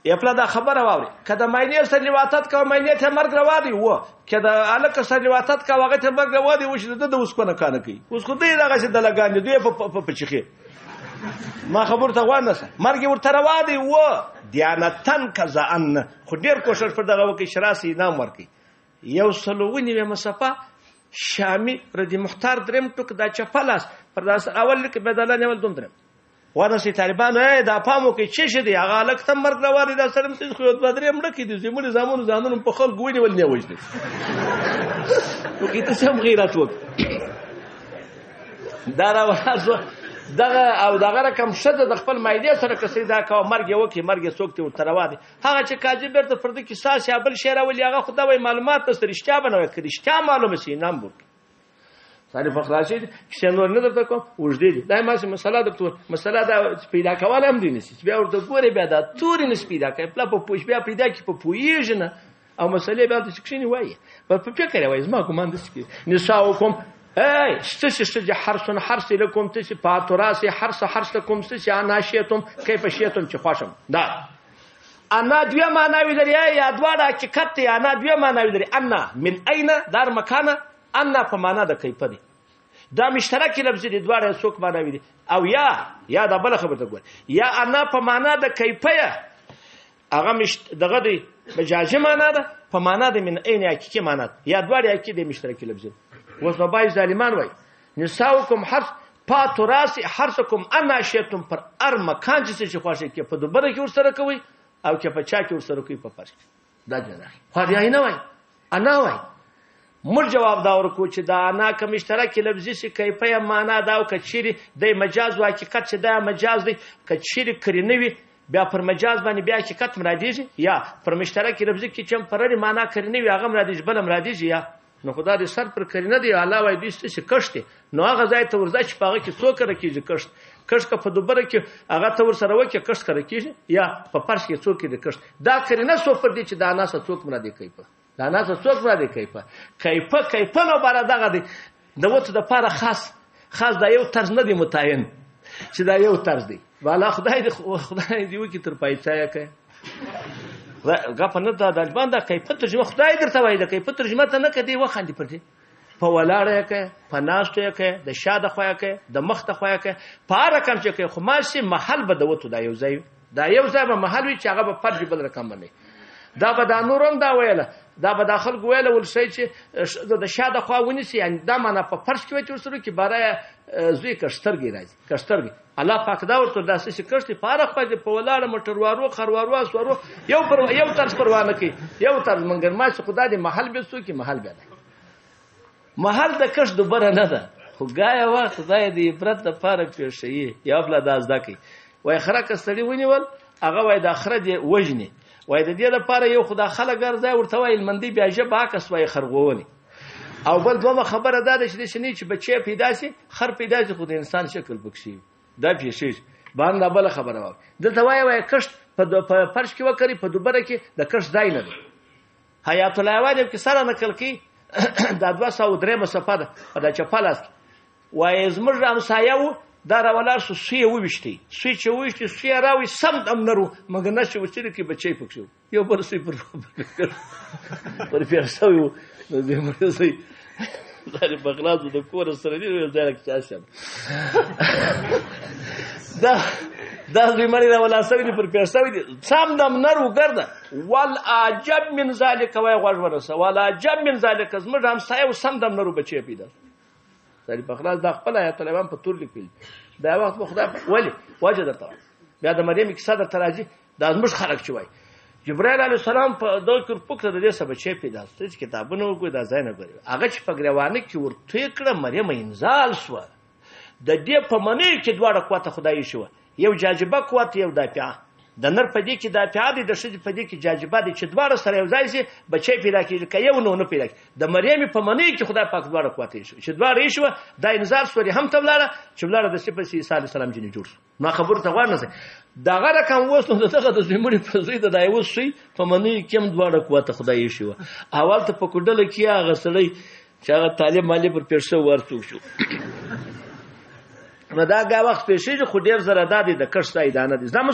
یپلا دا خبره واوري کله ماینې سره لواطت کا ماینې ته مرګ روا دی و کله الک سره لواطت کا هغه ته مرګ روا دی و چې د اوس کو نه کانه کوي. اوس خو دې دغه چې د لګان دی دوی په پچخي ما خبر ته غوانه مرګ ورته روا دی و دیانتن کزان خو ډیر کوشش پر دغه وکي شراسي انعام ورکي. یو سلوونی مصفه شامی ردی مختار دریم ټوک دا چپلاس پر داس اول لیک بدلان اول دوم دریم ورسې طالبان دا پامو کې چې شه دی هغه لک ته مرګ روان دي دا سره مې خو یو دوه درې مړه کې دي زموږ زامنو ځانونو په خلکو ونیول نه وژني. نو کې ته سم غیرت وک دا راوځو دغه او دغه رقم شته د خپل مایده سره کسې دا کا مرګ یو کې مرګ څوک ته ورته روا دي. هغه چې قاضي بیرته پر دې کې ساس یا بل شی راولي هغه خو دا وایي معلومات ته رښتیا به نه وایي، که رښتیا معلومه شي انعام ورکړي. ساري فخراشي چې نور نه درته کوم وږدې دي. دا ما چې مسله درته مسله دا پیدا کول هم دي نشي بیا ورته ګورې بیا دا توري نشي پیدا کوي پلا په پوښ بیا پیدا کی په پوهېږي نه او مسلې بیا ته کښیني وایي په فکر وایي زما ګمان داسې کېږي. نساؤکم ای ستاسې ښځې حرث حرث لکم تاسې پاتوراسې حرث حرث لکم ستاسې اناشیتم کیف شیتم چې خوښم. دا انا دوه معناوې لري یا دواړه حقیقت دی. انا دوه معناوې لري، انا من اين دار مکانه، انا په معنا د کیفه دی. دا مشترک لفظ دی دواړه څوک معناوې دي. او یا دا بله خبره ته ګوره، یا انا په معنا د کیفه هغه دغه دی مجازي معنا ده، په معنا د من اين حقیقي معنا ده، یا دواړه حقیقي دی مشترک لفظ دی. اوس نو بای ظالمان وای نساؤکم حرث پاتو راسي حرثکم انا شئتم پر هر مکان چې څه خوښه کې په دوبره کې ورسره کوي او کې په چا کې ورسره کوي په فرش کې. دا جن راغی خو بیا نه وای انا وای. موږ جواب دا ورکو چې دا انا که مشترک لفظي شي کیفه یا معنا دا او که چیرې د مجاز او حقیقت چې دا مجاز دی که چیرې کرینه وي بیا پر مجاز باندې بیا حقیقت مرادیږي، یا پر مشترک لفظي کې چې هم پر هرې معنا کرینه وي هغه مرادیږي بل مرادیږي. یا نو خدا دې سر پر کرینه دی الله وایي دوی څه کښت دی نو هغه ځای ته ورځه چې په هغه کې څو کره کېږي کښت، کښت که په دوبره کې هغه ته ورسره وکړي کښت کره کېږي، یا په فرش کې څوک دی کښت. دا کرینه څو پر دی چې دا ناسه څوک مرادې کوي په دا ناسه څوک مرادې کوي په کیفه کیفه نو باره دغه دی د وتو دپاره خاص دا یو طرز نه دی متعین چې دا یو طرز دی. والا خدای دې خدای دې وکړي تر پایڅه یې کوي. غپ نه دا طالبان دا کیفه ترجمه خدای درته وایي دا کیفه ترجمه ته نه کدي وخاندي پر دې په ولاړه یې کوي په ناستو یې کوي د شا د خوا یې کوي د مخ د خوا یې کوي په هر رقم چې کوي خو ماشي محل به د وتو دا یو ځای وي. دا یو ځای به محل وي چې هغه به فرج بل رقم باندې. دا به دا نور هم دا ویله دا به دا خلکو ویله ولسي چې د شا د خوا ونیسي یعنې دا معنا په فرش کې وي چې ورسره کې باره زوی کښترګې راځي کښترګې. الله پاک دا ورته داسې چې کښتې په هره خوا دې په ولاړه موټروارو خروارو اسوارو یو پر یو طرز پروا نه کوي یو طرز. منګر ما چې خدا دې محل به څوک محل بیا دی محل د کښت دوباره نه ده خو ګایه وخت خدای دې عبرت دپاره پېښوي. یو بله دا زده کوي وایي خره که سړي ونیول هغه وایي دا خره دې وژني وایي د دې لپاره یو خدا خلک ګرځي ورته وایي هلمندي بیا ژبه عکس وایي خرغوونې. او بل دومره خبره دا ده چې داسې نه چې بچی پیدا شي خر پیدا شي خو د انسان شکل پکښې وي دا پېښېږي. باندې دا بله خبره واورئ. دلته وایي وایي کښت په فرش کې وکري په دوبره کې د کښت ځای نه دی. حیات الحیوان یو کیسه را نقل کړي دا دوه سوه درېیمه صفحه ده په دا چپه لاس کې وایي زموږ همسایه و دا راولاړ شو سوی یې وویشتی سوی چې وویشتی سوی یې راوی سم دم نر و مګر نه چې وچلي کې بچی پکښې و یو بل سوی پر پېښ شوی و. نو دې مړ سوی دا دې په خلاص د کوره سره دی ځای راکې چا شم دا زوی مړی راولاړ شوی دی پر پېښ شوی دی سم دم نر و ګرده. والعجب من ذلک وایي غوږ ورسه والعجب من ذلک زموږ همسایه و سم دم نر و بچی پیدا شو. سړي په خلاص دا خپل آیات طالبان په تور لیکلي دا وخت به خدای ولې وجه درته وایم. بیا د مریم کیسه درته راځي دا زموږ خلک چې وایي جبرائیل علیه السلام په دغه کې ورپوکړه د دې څه بچی پیدا شو چې کتابونه وګوري دا ځای نه ګوري هغه چې په ګریوانه کې ورتوی کړه مریم انزال شوه د دې په منیو کې دواړه قوته خدای ایښې وه یو جاذبه قوت یو دافعه د نر په دې کې دافعه دی د ښځې په دې کې جاذبه دی چې دواړه سره یو ځای شي بچی پیدا کېږي که یو نو نه پیدا کېږي. د مریم په منیو کې خدای پاک دواړه قوته ایښې وه چې دواړه ایښې وه دا انزال سوري هم ته ولاړه چې ولاړه د صفر عیسی علیه السلام جنې جوړ شو. ما خبرو ته غوږ نه دغه رقم اوس نو دغه د زوی مړي په زوی د دا یو سوی په منیو کې هم دواړه قوته خدای ایښې وه. اول ته په کوډله کې هغه سړی چې هغه طالب مالي پر پېښ شو ورڅوک شو. نو دا ګا وخت پېښېږي خو ډېر زره دا دی د کښت ځای دا نه دی. زما